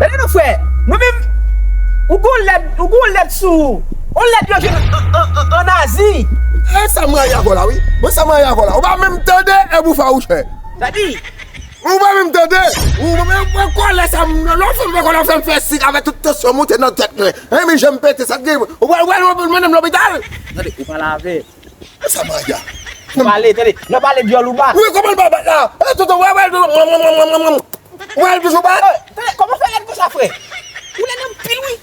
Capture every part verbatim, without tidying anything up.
Tande non, frè. Mwen menm, ou gon lèd, ou gon lèd sou ou. On lèd yo jwenn an, an, an, an Azi. E sa m rayi avè w la, wi. Mwen sa m rayi avè w la. Ou pa menm tande, e pou fawouchè. Sa di? Ou pa menm tande. Ou menm, mwen kòlè sa, m, lè w fè m, mwen kòlè w fè m fè sik avè tout tansyon monte nan tèt mwen. Enben, jan m pete, sa t gen. Ou wè, wè, wè, mwen menm lopital. Tande, ou pa lave. E sa m rayi a. Ou pale, tande, lè w pale dyòl ou bat. Wi, kòman l pa bat la? E, tonton, wè, wè, tonton, mwen, mwen, mwen, mwen, mwen. Ou wè l toujou bat? Eh, tande, kòman w fè lèd konsa, frè? Ou lèd anpil, wi.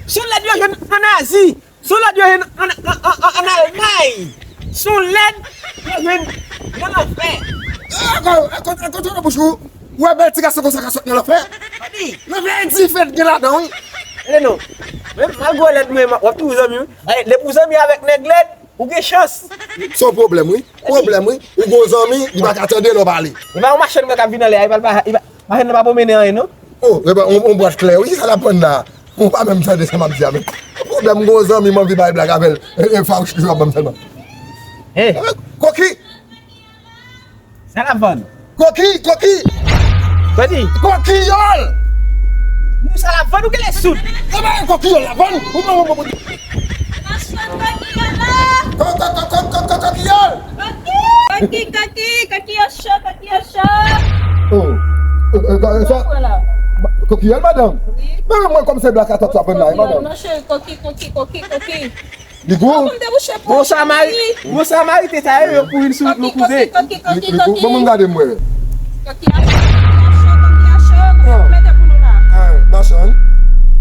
Se yon lèd yo jwenn an Azi. Se yon lèd yo jwenn an, an, an, an, an Almay. Se yon lèd yo jwenn nan lanfè. E, kon, e, kon, e, kontwole bouch ou. Ou wè bèl ti gason konsa ka sot nan lanfè? Tande. Lanfè e dife t gen ladan, wi. Tande non. Men malgre w lèd, men w ap toujou zanmi, wi. Gade, depi w zanmi avèk nèg lèd, ou gen chans. Se yon pwoblèm, wi. Pwoblèm, wi. Ou gon zanmi, li pa ka tande lè w pale. E pa yon machann mwen k ap vin anlè a, li pa, li pa, li pa, machann nan pa pwomennen anyen, non. Oh, e pa yon, yon bwat klè, wi, sa l ap vann la. Ou pa menm tande sa m ap di a, men. Pwoblèm, gon zanmi, m anvi bay blag avè l. E, e, fawouch li ap ban m sèlman. Hey. Koki! Sa l ap vann? Koki, koki. Koki. Kokiyòl. Nou sa l ap vann, ou genlè soud. E pa kokiyòl l ap vann. Ou pa, ou pa, ou pa. Machann kokiyòl la. Ko, ko, ko, ko, ko, ko, kokiyòl. Koki. Koki, koki, koki yo cho, koki yo cho. Oh. E, e, e, sa. Kokiyòl, madanm. Wi. Men mwen kòm se blak atòt sa vann la, madanm. Non, cheri, koki, koki, koki, koki. Li gou? Bon, sa mari, bon, sa mari te sa yo, yo pou vin sou nou kouze. Li gou? Bon, mwen gade mwen. Koki a cho, koki a cho, koki a cho, koki a cho. Mete pou nou la. Ah, machann.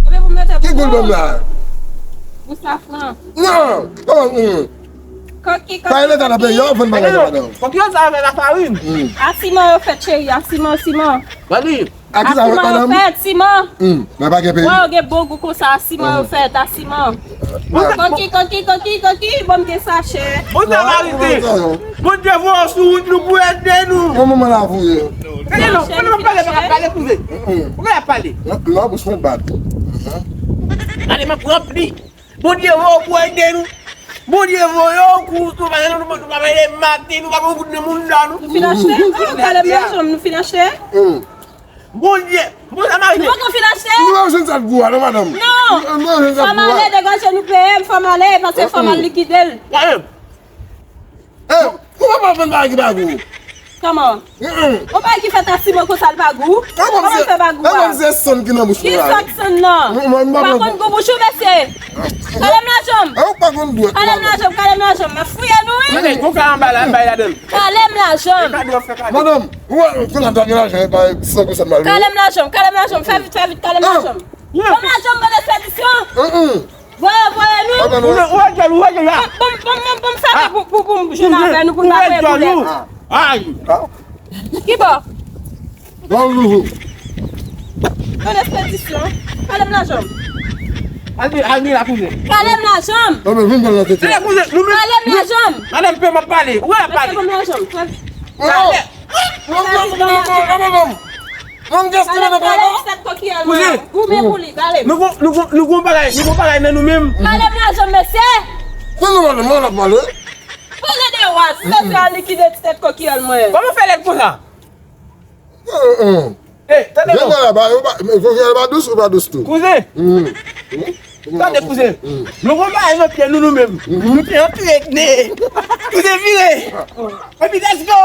Koki pou mete pou nou. Ki gou l ban m la? Pou safran. Non, kòman, hmm. Koki, koki, koki. Sa e leta nan peyi a vann bagay sa, madanm. Koki yo sa avè lafarin. Hmm. A siman yo fèt, cheri, a siman, siman. Gade. A ki sa yo fèt, madanm? Siman. Hmm, men pa gen peyi. Wè, yo gen bon gou konsa, a siman yo fèt, a siman. Koki, koki, koki, koki, bon, m gen sachè. Bon, sa marite. Bondye voye w sou wout nou pou ede nou. Bon, manman la voye. Gade non, gade, m ap pale, m ap pale, kouze. Ou gade ap pale. Non, non, bouch mwen bat. Gade, m ap ranpli. Bondye voye w pou ede nou. Bondye voye w pou nou pa, nou pa, nou pa mele maten, nou pa gon goud nan mounda nou. Nou fin achte? Oh, kalem nan janm, nou fin achte? Hmm. Bondye, bon, sa marite. Nou poko fin achte? Nou pa jwenn sa t gou a, non, madanm? Non. Nou pa jwenn sa t gou a. Fò m ale, degaje nou peye m, fò m ale, paske fò m al likide l. Gade. Eh, ou pa pa vann bagay ki pa gou. Kòman? Mm-mm. Yon bagay ki fèt a siman konsa l pa gou? Kòman se, fè pa gou a? Kòman se sann ki nan bouch mwen la? Ki sòt sann nan? Ou pa konn gou bouch ou, mesye? Kale m lajanm. Eh, ou pa konn dwèt. Kale m lajanm, kale m lajanm. M ap fouye nou, wi. Men, gon ka anba la, bay ladan l. Kale m lajanm. Madanm, ou wè, ou konn ap dòmi lajan, e pa san konsa m al. Kale m lajanm, kale m lajanm. Fè vit, fè vit, kale m lajanm. Ban m lajanm, ban m espedisyon. Mm-mm. Voye, voye nou. Ou wè, ou wè dyòl, ou wè dyòl la. Bon, bon, bon, bon, sa pou, pou, pou m jwenn avè nou, pou n pa voye boulèt. Ay. Ki bò? Ban nou. Ban espedisyon. Kale m lajanm. Al ni, al ni la kouzen. Kale m lajanm. Non, men vin pran nan tete. Kale kouzen, nou men. Kale m lajanm. Madanm, pe m ap pale. Ou wè l ap pale. Kale m lajanm. Kale. Non, non, non, non, non, non, non. Non, gès li mete. Kale m sèt kokiyèl mwen. Goumen pou li, kale m. Nou gon, nou gon, nou gon bagay, nou gon bagay nan nou menm. Kale m lajanm, mesye. Kale m lajanm, mwen ap pale. Pale de wa, se sa likide ti tèt kokiyèl mwen. Kòman fè lèd konsa? Eh, tande non. Kokiyèl pa dous, ou pa dous tou. Kouzen. Tande, kouzen. Nou gon bagay nan pye nou, nou menm. Nou te antre ne. Kouzen, vire. Epi, let's go.